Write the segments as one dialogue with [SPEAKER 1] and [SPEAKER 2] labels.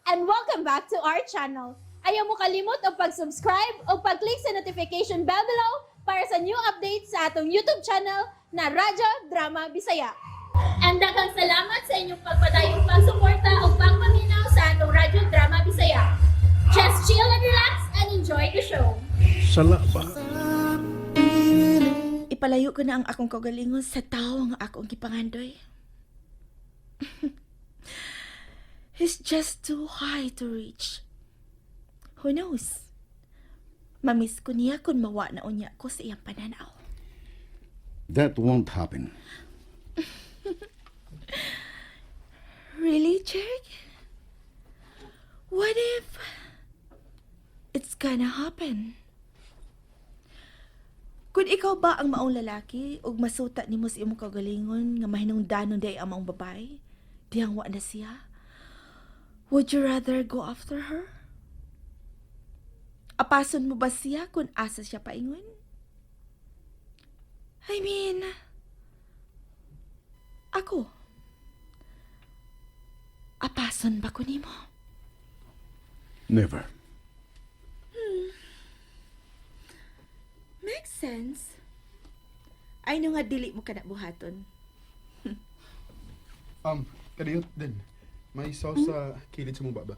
[SPEAKER 1] And welcome back to our channel. Ayaw mo kalimot og pag-subscribe o pag-click sa notification bell below para sa new updates sa atong YouTube channel na Radyo Drama Bisaya. And daghang salamat sa inyong pagpadayong pagsuporta o pagpaminaw sa atong Radyo Drama Bisaya. Just chill and relax and enjoy the show.
[SPEAKER 2] Sala ba?
[SPEAKER 3] Ipalayo ko na ang akong kaugalingon sa tao nga akong gipangandoy. He's just too high to reach. Who knows? Mamiss ko niya kung mawa na unya ko sa iyang pananaw.
[SPEAKER 2] That won't happen.
[SPEAKER 3] Really, Jeric? What if it's gonna happen? Kung ikaw ba ang maong lalaki ug masuta nimo sa imong kaugalingon nga mahinungdanon diay ang maong babae, diyang wa na siya, would you rather go after her? Apason mo ba siya kung asa siya paingon? I mean, ako, apason ba ko nimo?
[SPEAKER 2] Never.
[SPEAKER 3] Makes sense. I know nga dili mo kana buhaton.
[SPEAKER 4] Kadiyot din. May sauce sa kilid sa mong baba.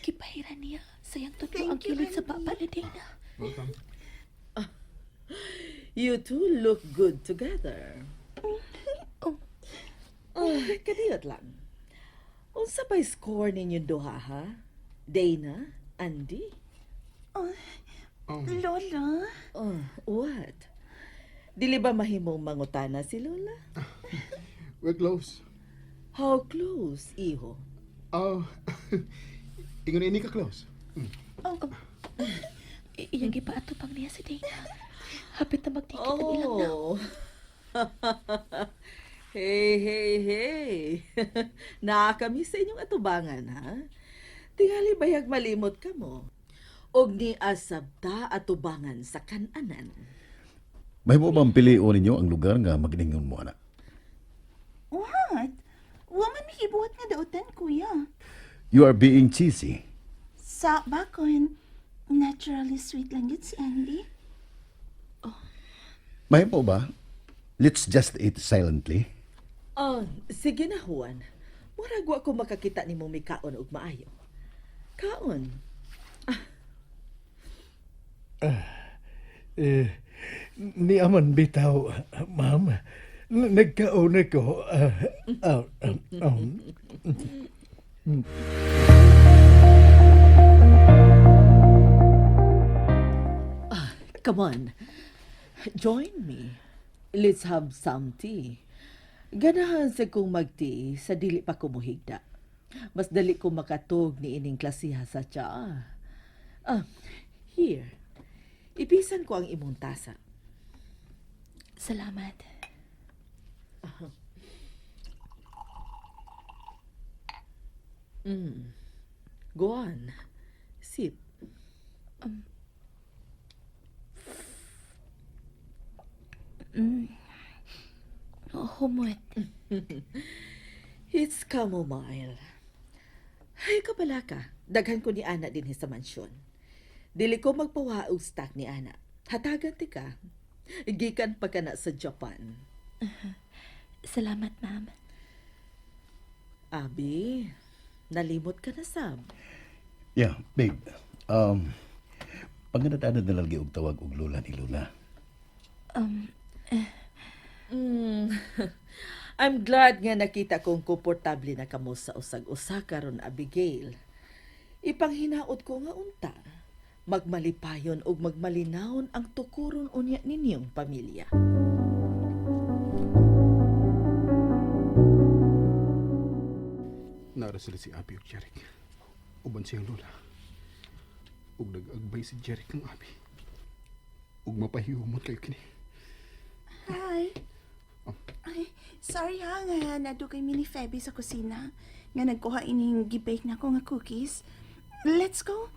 [SPEAKER 5] Gipahira niya. Sayang tudlo ang kilid sa baba ni Dana.
[SPEAKER 4] Welcome.
[SPEAKER 6] You two look good together. Oh, kadiyot lang. Unsa pa'y score ninyo duha, ha? Dana? Andy?
[SPEAKER 3] Lola?
[SPEAKER 6] Oh, what? Dili ba mahimong mangutana si Lola?
[SPEAKER 4] We're close.
[SPEAKER 6] How close, iho?
[SPEAKER 4] Oh, ingon ini ka close.
[SPEAKER 5] Iyang gipaatupang niya si Dana. Hapit na magdikit ang ilang na.
[SPEAKER 6] Oh. Hey, hey, hey. Naa kami sa inyong atubangan, ha? Tingali bayag malimot ka mo. Og ni asabta atubangan sa kananan.
[SPEAKER 2] Mahimo bang pilion ninyo ang lugar nga magningon mo, anak?
[SPEAKER 7] What? Woman hibuhat nga dautan, kuya.
[SPEAKER 2] You are being cheesy.
[SPEAKER 7] Sa bakon, naturally sweet lang yun si Andy.
[SPEAKER 2] Mahimo ba? Let's just eat silently.
[SPEAKER 6] Oh, sige na, Juan. Murag wa ko makakita nimo mikaon og maayo. Kaon.
[SPEAKER 8] Eh, ni aman bitaw, ma'am. Nagkauna ko.
[SPEAKER 6] Come on. Join me. Let's have some tea. Ganahan sa kong mag-tea sa dili pa ko muhigda. Mas dali ko makatug ni ining klasiha sa tsaa. Ah, here. Ipisan ko ang imong tasa.
[SPEAKER 5] Salamat.
[SPEAKER 6] Go on. Sip.
[SPEAKER 5] Oh, humot.
[SPEAKER 6] It's chamomile. Ay, kabala ka. Daghan ko ni Ana din sa mansyon. Dili ko magpawa og stock ni Ana. Hatagan ti ka. Gikan pa ka na sa Japan.
[SPEAKER 5] Salamat, ma'am.
[SPEAKER 6] Abi, nalimot ka na sab.
[SPEAKER 2] Yeah, babe. Panganad-anad na lagi og tawag og lola ni Lola.
[SPEAKER 6] I'm glad nga nakita kong komportable na kamo sa usag-usa karon, Abigail. Ipanghinaot ko nga unta. Magmalipayon og magmalinawon ang tukuron unya ninyong pamilya.
[SPEAKER 4] Nara sila si Abby ug Jeric. Uban siyang lola. Ug nag-agbay si Jeric ng Abby. Ug mapahihumot kayo kini.
[SPEAKER 7] Hi. Ay, sorry ha, nga nadugay mi ni Feby sa kusina. Nga nagkuha ining gibake na ko nga cookies. Let's go.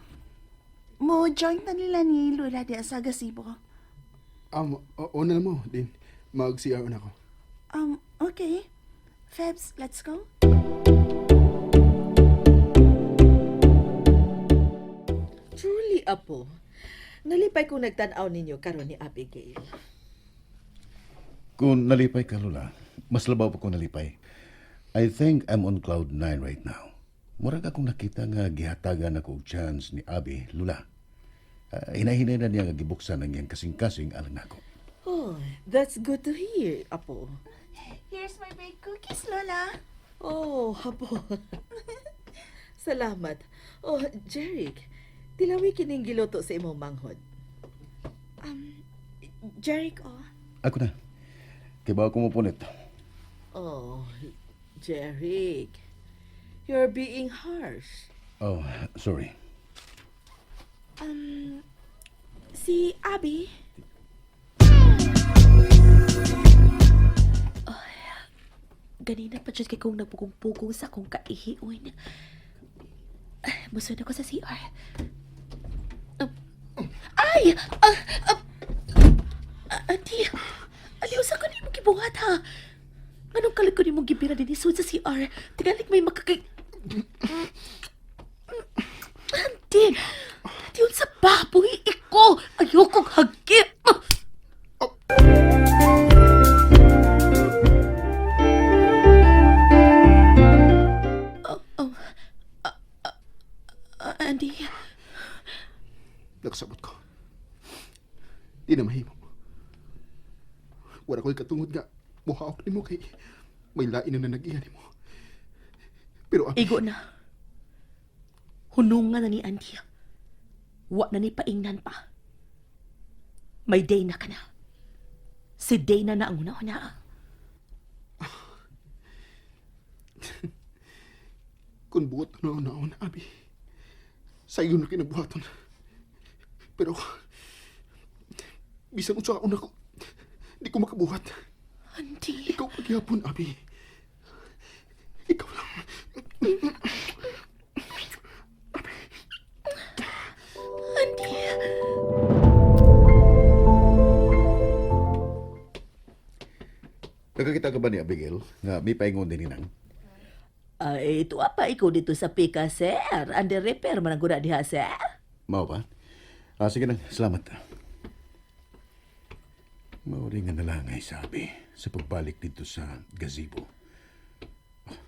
[SPEAKER 7] Mo join na nila ni Lola di sa gazebo.
[SPEAKER 4] Una na mo, din. Mag-CR na ako.
[SPEAKER 7] Okay. Febs, let's go.
[SPEAKER 6] Truly, Apo. Nalipay kong nagtan-aw ninyo karon ni Abigail.
[SPEAKER 2] Kung nalipay ka, Lola, mas labaw pa kung nalipay. I think I'm on cloud nine right now. Murag akong nakita nga gihatagan ako og chance ni Abi, Lola. Hinahinay na niya nga gibuksan ang iyang kasing-kasing alang nako.
[SPEAKER 6] Oh, that's good to hear, Apo.
[SPEAKER 7] Here's my baked cookies, Lola.
[SPEAKER 6] Oh, Apo. Salamat. Oh, Jeric, tilawi kining giluto sa imong manghod.
[SPEAKER 7] Jeric, oh.
[SPEAKER 2] Ako na. Kay bago ko mopunit.
[SPEAKER 6] Oh, Jeric, you're being harsh.
[SPEAKER 2] Oh, sorry.
[SPEAKER 7] Si Abby.
[SPEAKER 5] Ganina pa jud kay kong nagpugong-pugong sa akong kaihion. Ah, Musod ako sa CR. Ay! Ah, ah, ah, Ate, aliw sa ko nimo gibuhat ha. Anong kalag ko nimo gibira dinhi sud sa CR? Tingali may makakay... Ante, ante unsa ba? Buhi iko! Ayokong hagip! Andy,
[SPEAKER 4] Nagsabot ko. Di na mahimo. Wala ko'y katungod nga muhaok nimo kay may lain na nanagihan nimo. Pero Abi,
[SPEAKER 5] Igo na. Hunungan na ni Andy. Wa na ni paingnan pa. May day na ka na. Si Dana na ang una-una.
[SPEAKER 4] Kung buot na naon, Abi. Sa iyo na kinabuhaton. Pero, bisan unsa ka una ko, di ko makabuhat.
[SPEAKER 5] Andy.
[SPEAKER 4] Ikaw pagyapon, Abi. Ikaw lang.
[SPEAKER 5] Andy.
[SPEAKER 2] Nakakita ka ba ni Abigail nga may paingon din nang?
[SPEAKER 6] Ay, tuwa pa ikaw dito sa pika, sir. Under repair man ang guna diha, sir.
[SPEAKER 2] Mao ba? Ah, sige na, salamat. Mao rin nga nalangay sabi sa pagbalik dito sa gazebo. Ah,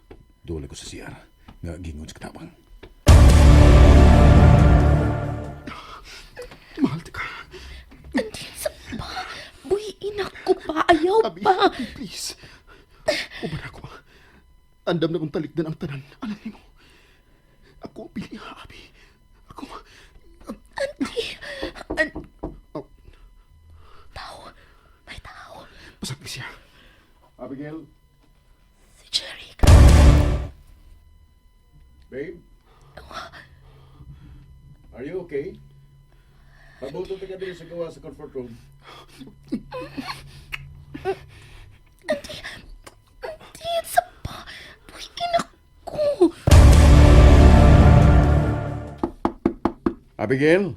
[SPEAKER 2] Dole ko sa CR nga gingon sa katabang.
[SPEAKER 4] Mahal ka.
[SPEAKER 5] Andy, sa pa. Buhiin ako pa. Ayaw
[SPEAKER 4] Abi,
[SPEAKER 5] pa.
[SPEAKER 4] please. Uban ako. Andam na kong talikdan ang tanan. Alam nimo. Ako ang pili, ha, Abi. Ako.
[SPEAKER 5] Andy. An
[SPEAKER 4] Oh,
[SPEAKER 5] tao. May tao.
[SPEAKER 4] pasagdi siya.
[SPEAKER 2] Abigail,
[SPEAKER 5] Si Jeric.
[SPEAKER 2] babe. Are you okay? Pabuto ka din sa gawa sa comfort room.
[SPEAKER 5] Andy, Andy, sa pa. Buhiin ako.
[SPEAKER 2] Abigail?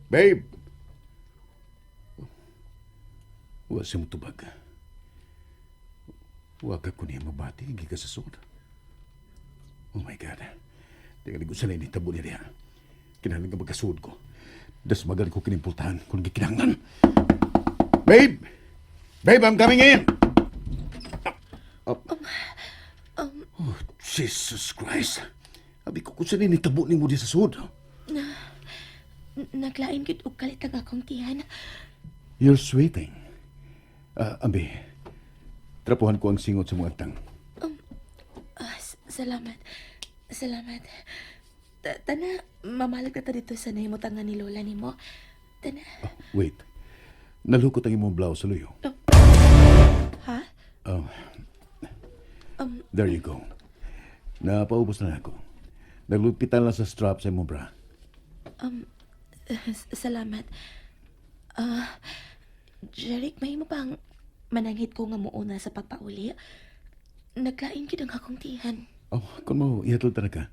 [SPEAKER 2] Babe? Wa siya mo tubag. Wa ka ko niya mabati, hindi ka sa sud. Oh my God. Teka, ko sa ni tabo niya diha. Kinahanglan ka magkasuod ko. Das magal ko kinimpultahan kung gikinahanglan. Babe! Babe, I'm coming in! Oh, oh Jesus Christ. Abi ko kung saan nitabo ni mo di sa sud.
[SPEAKER 5] Naglain gid og kalit ang akong tiyan.
[SPEAKER 2] You're sweating. Ah, Ambi, trapuhan ko ang singot sa mga agtang.
[SPEAKER 5] Ah, salamat. Salamat. Tana, mamalag na ta dito sa nahimutangan ni Lola nimo. Tana.
[SPEAKER 2] Oh, wait. Nalukot ang imong blouse sa luyo.
[SPEAKER 5] Ha?
[SPEAKER 2] Oh. There you go. Napaubos na ako. Naglupitan lang sa strap sa imong bra.
[SPEAKER 5] Salamat. Ah, Jeric, may mo bang mananghid ko nga muuna sa pagpauli? Naglain gid ang akong tiyan.
[SPEAKER 2] Oh, kung mo, ihatol ta na ka.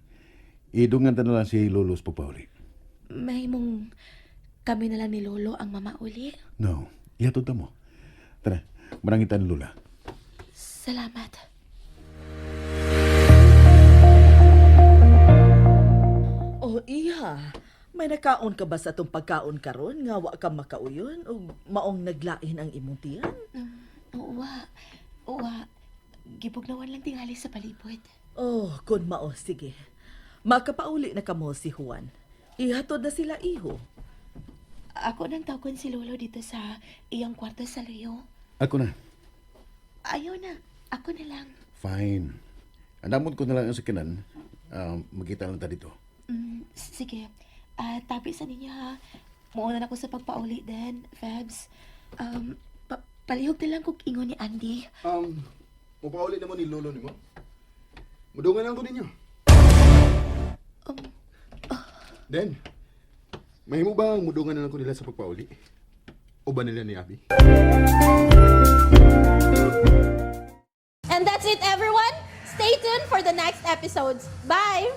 [SPEAKER 2] Idungan ta na lang si Lolo sa pagpauli.
[SPEAKER 5] May mong kami na lang ni Lolo ang mamauli.
[SPEAKER 2] No, ihatol ta mo. Tara, marangitan Lola.
[SPEAKER 5] Salamat.
[SPEAKER 6] Iha, may nakaon ka ba sa atong pagkaon karon nga wa ka makauyon ug maong naglain ang imong tiyan?
[SPEAKER 5] Uwa. Uwa. Gibugnawan lang tingali sa palibot.
[SPEAKER 6] Oh, kun mao, sige. Makapauli na kamo si Juan. Ihatod na sila iho.
[SPEAKER 5] Ako nang tawgon si Lolo dito sa iyang kwarto sa luyo.
[SPEAKER 2] Ako na.
[SPEAKER 5] Ayaw na. Ako na lang.
[SPEAKER 2] Fine. Andamot ko na lang ang sakinan. Magkita lang ta dito.
[SPEAKER 5] Sige. Tabi sa ninyo ha. Muuna na ako sa pagpauli din, Febs. Palihog na lang kog ingon ni Andy.
[SPEAKER 4] Mupauli na mo ni lolo nimo. Mudungan lang ko ninyo. Then, mahimo ba ang mudungan na lang ko nila sa pagpauli? O ba nila ni Abby?
[SPEAKER 1] And that's it, everyone. Stay tuned for the next episodes. Bye!